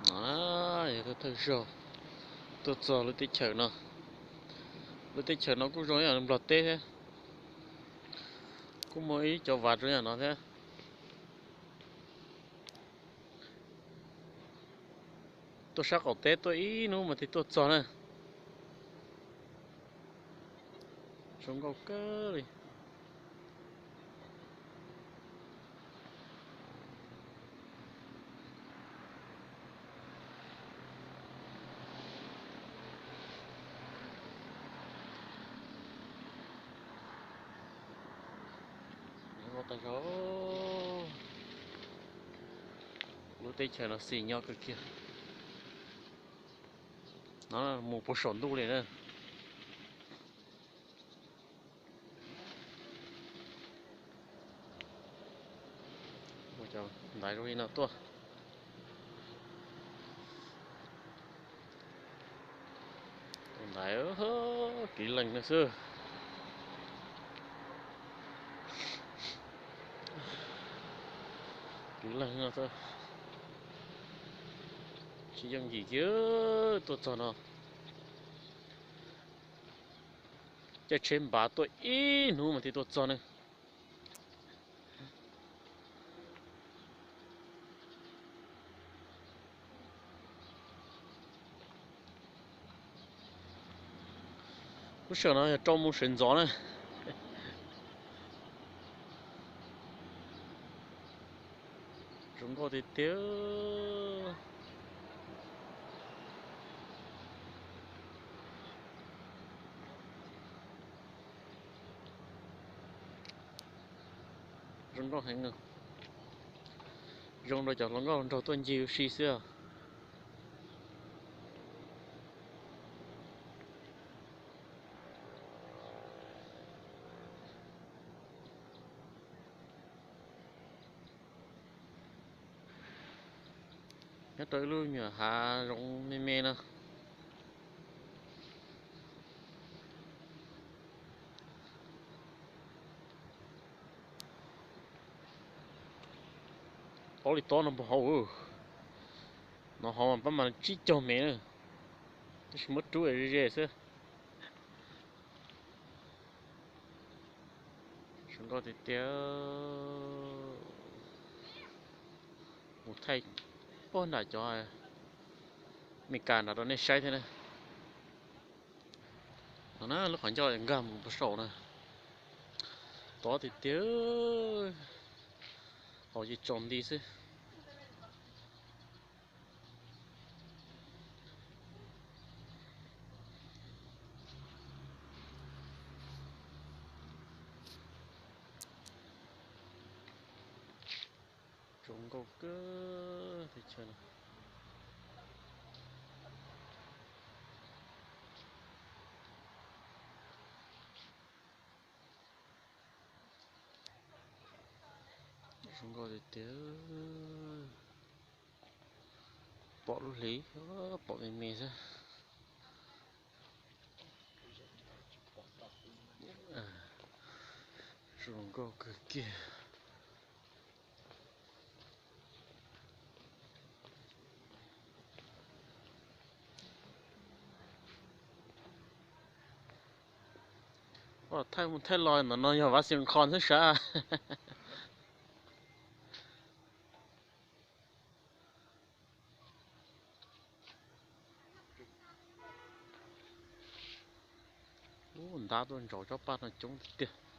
Yog thawj zaug tuaj txog lub teb chaws no. Lub teb chaws no kuj zoo ib yam li Nplog teb thiab. Kuj muaj ib cov vaj zoo yam no thiab. Tuaj sab qaum teb tuaj ib hnub mas thiaj tuaj txog na. Zoo nkauj kawg li. Lub teb chaws no xis nyob kawg kiag. No mus puag saum ntuj li na. Ntaiv zoo li no tuaj. Tus ntaiv kiv leeg no xwb. Kiv leeg no xwb. Tsis yooj yim kiag tuaj txog no. Caij tsheb npav tuaj ib hnub mas thiaj tuaj txog ne. Lub sij hawm no yog rau mus sawv ntxov na. Zoo nkauj tiag tiag. Zoo nkauj heev. Zoo rau cov hluas nkauj nraug tuaj ncig ua si xwb os. Nyob rau ib lub nyuam hav zoov me me no. Ob li tob no puas hauv? No hauv mas pab mas tsib caug mev na, tab sis muab rub ze ze xwb. Zoo nkauj tiag tiag. Mus thaij puag nram cov Meskas nram rau nej saib thiab na. No na lub qhov ncauj nkag mus puag saum na. Tob tiag tiag. Hauv ces tsaus nti xwb. Zoo nkauj kawg teb chaws no. Zoo nkauj tiag tiag. Pom lub hli, pom me me xwb. Zoo nkauj kawg kiag. Thaij mus thaij los ntawm no yog Vaj Xees Khos xwb sav. Ub, ntab tuaj ntsaum tsob paj no coob tiag tiag.